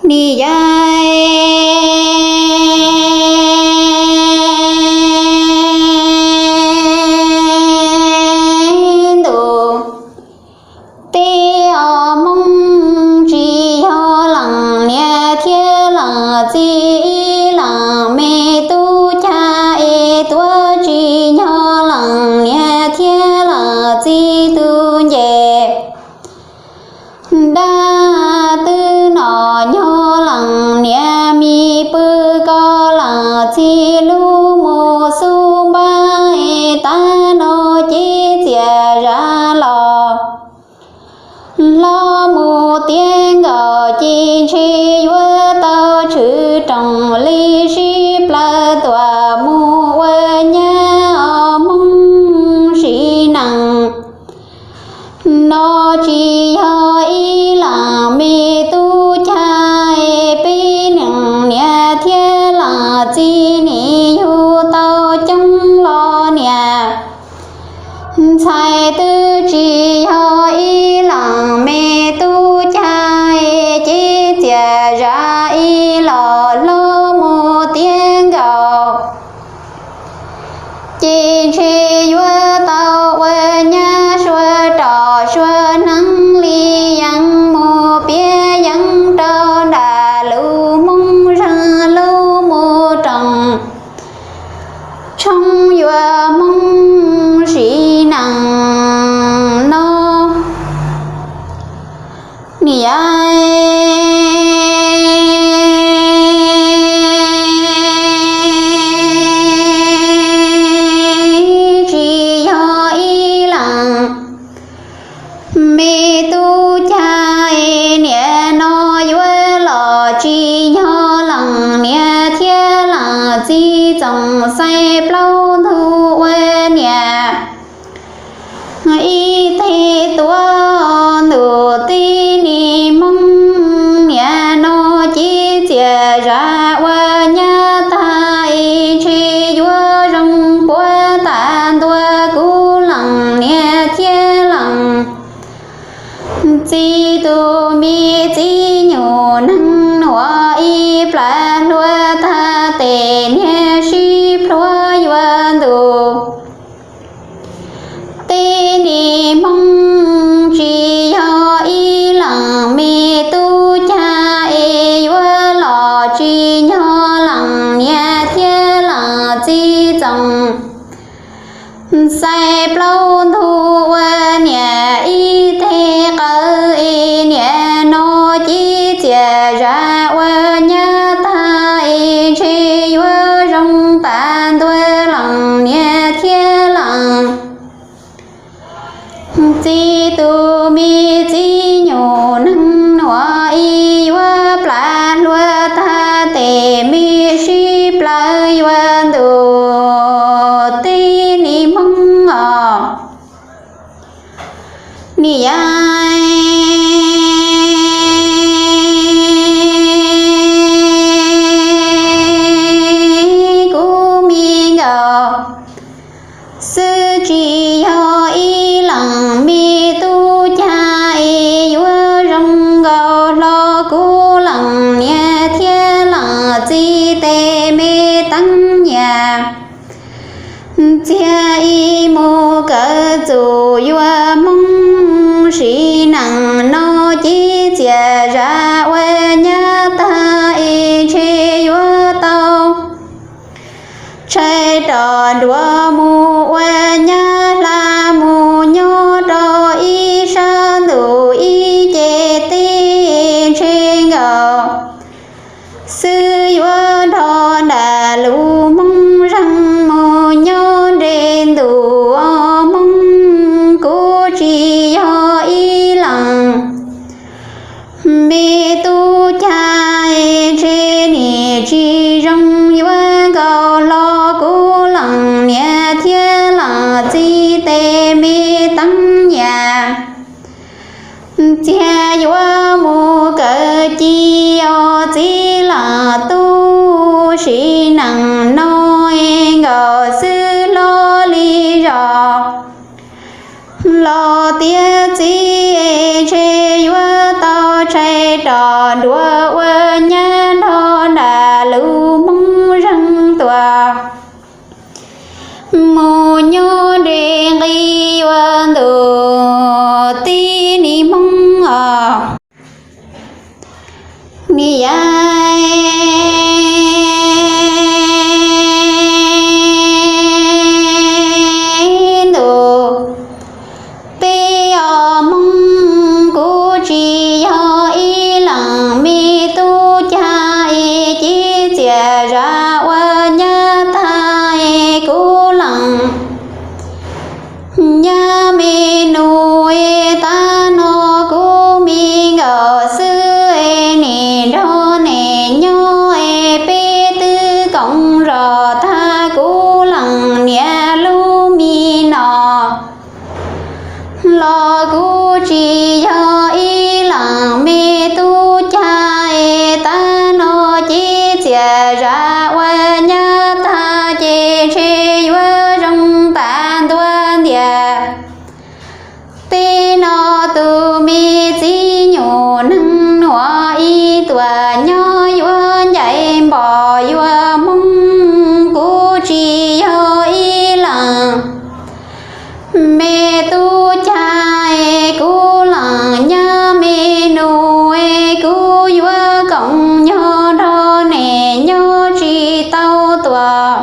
Nim yaib ntuj teb os Hmoob, tsis yog leej niam thiab leej txiv, ib leej me tub cag es tuav tsis nyog leej niam thiab leej txiv tus ncej. Dab twb nom nyob leej niam me pw, koj leej txiv lub mus xub npab, es tag no ces txias zam los hlob mus tiav nkaus, ces ntshe yuav tau tshwm rooj li sib plaws tuaj mus ua nyab os Hmoob sim neej. No tsis yog ib leej me tub cag, peb leej niam thiab leej txiv nim yug tau coob los niam ntxhais twb tsis yog ib leej me tub cag, ces txias zam ib los hlob mus tiav nkaus, ces ntshe yuav tau ua nyab suav roj suav hneev li, yeej mus piav yeeb rau nram lub Hmoob zeeg lub mus rooj tshoob yuav Hmoob sim neej no. Nim yaib tsis yog ib leej me tub cag, niam no yuav los tsis nyog leej niam thiab leej txiv, txoos xais plaub ntug ua niam ib teg tuav ntuj teb. Nim Hmoob niam no ces txias zam ua nyab tag, es ntshe yuav zoo puav tas ntua kuv leej niam thiab leej txiv tus me txiv nyuj neeg nuav ib plag hlua tag tes niag sib plhuav yuav ntuj teb. Nim Hmoob tsis yog ib leej me tub cag, es yuav los tsis nyog leej niam thiab leej txiv, txoos xais plaub ntug ua niam ib teg qawv, es niam no ces txias zam ua nyab tag, es ntshe yuav zoo tas ntua leej niam thiab leej txiv tus me txiv nyuj neeg nuav ib yuav plam hlua tag tes me sib plawv yuav ntuj teb. Nim Hmoob os, nim yaib kuv me nkauj xwb, tsis yog ib leej me tub cag, es yuav zoo nkaus hlo kuv leej niam thiab leej txiv tes me teeb nyam. Txiag ib mus kawm txuj yuav Hmoob sim neej no, ces txias zam ua nyab tag, es ntshe yuav tau tshais roj nruas mus ua nyab hla mus nyob rau ib sab ntuj ib ce teb, ntshe nkaus xwb yuav dhau nram lub Hmoob zeeg mus nyob nres ntuj os Hmoob. Kuv tsis yog ib leej me tub cag, ntshe nim tsis zoo yuav nkaus hlo kuv leej niam thiab leej txiv tes me teeb nyam. Txiag yuav mus kawm ci os txiv leej tub, sim neej no nkaus xwb hlob li zos los tiav txiv, ntshe yuav tau tshais rov nruab ua nyab nrog nram lub Hmoob Zeeg Tuam. Mus nyob nres nqis yuav ntuj tib ni Hmoob os. Ni yav ntuj peb os Hmoob, kuv tsis yog ib leeg me tub cag es cia txiam zam ua nyab tag es kuv lees nyab me nus es tab no kuv me nkaus xwb es nim nrog nim nyob es peb twb koom zos tag kuv lees niam lub me no los kuv tsis yog ib leeg me tub cag es tab no cia txiam zam ua nyab tag ces ntshe yuav zoo tas ntua ntiag. Tej no tus me txiv nyuam neeg nuav ib tuam nyob yuav ncaim npom yuav Hmoob, kuv tsis yog ib leeg me tub cag es kuv lees nyab me nus es kuv yuav koom nyob nrog nim nyob tsis tau tuam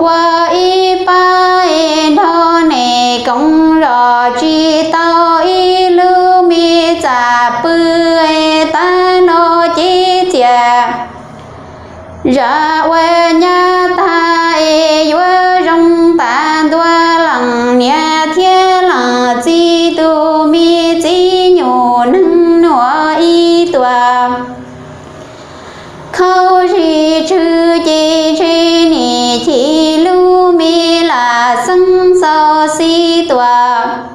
ua ib pab es nrog nim koom zos tsis tau ib lub me txaj pw es tab no cia txiam zam ua nyab tag es yuav zoo tas ntua lees niam thiab lees txiv tus me txiv nyuam neeg nuav ib tuam khaub zig tswv ces ntshe nim chim lub me lam xeeb xaus xis tuam